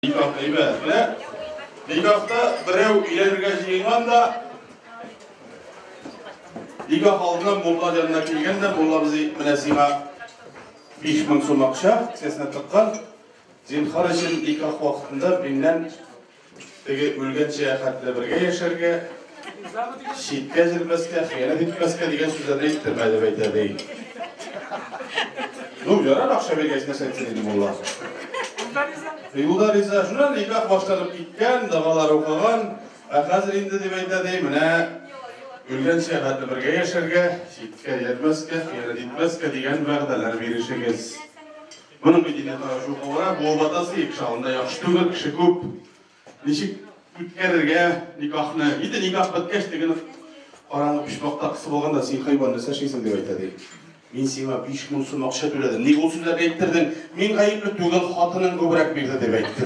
Никах әйбәт. Менә никахта берәү өйләнергә җыенган да, никах алдыннан мулла янына килгән дә, мулла абзый, менә сиңа 5000 сум акча, кесәсенә тыккан. Зинһар өчен никах вакытында миннән теге үлгәнчә хәтле бергә яшәргә, читкә җөрмәскә, хыянәт итмәскә дигән сүзләрне әйттермә, дип әйтә, ди. Ну, ярар, акча биргәч, нәрсә әйтсен инде мулла. Юлда риза. Шуннан никах башланып киткән, догалар укыган. Ә хәзер инде, дип әйтә, ди, менә үлгәнчә хәтле бергә яшәргә, читкә йөрмәскә, хыянәт итмәскә дигән вәгъдәләр бирешегез. Моның бит инде тавыш укуына буып атасы, кеше алдында яхшы түгел, кеше күп. Ничек үткәрергә никахны? Инде никах беткәч, тегене караңгы почмакта кысып алган да, син хайван, нәрсә эшлисең, дип әйтә, ди. Мин сиңа 5000 сум акча түләдем. Ник ул сүзләрне әйттердең? Мин гаепле түгел, хатының күбрәк бирде, дип әйтте.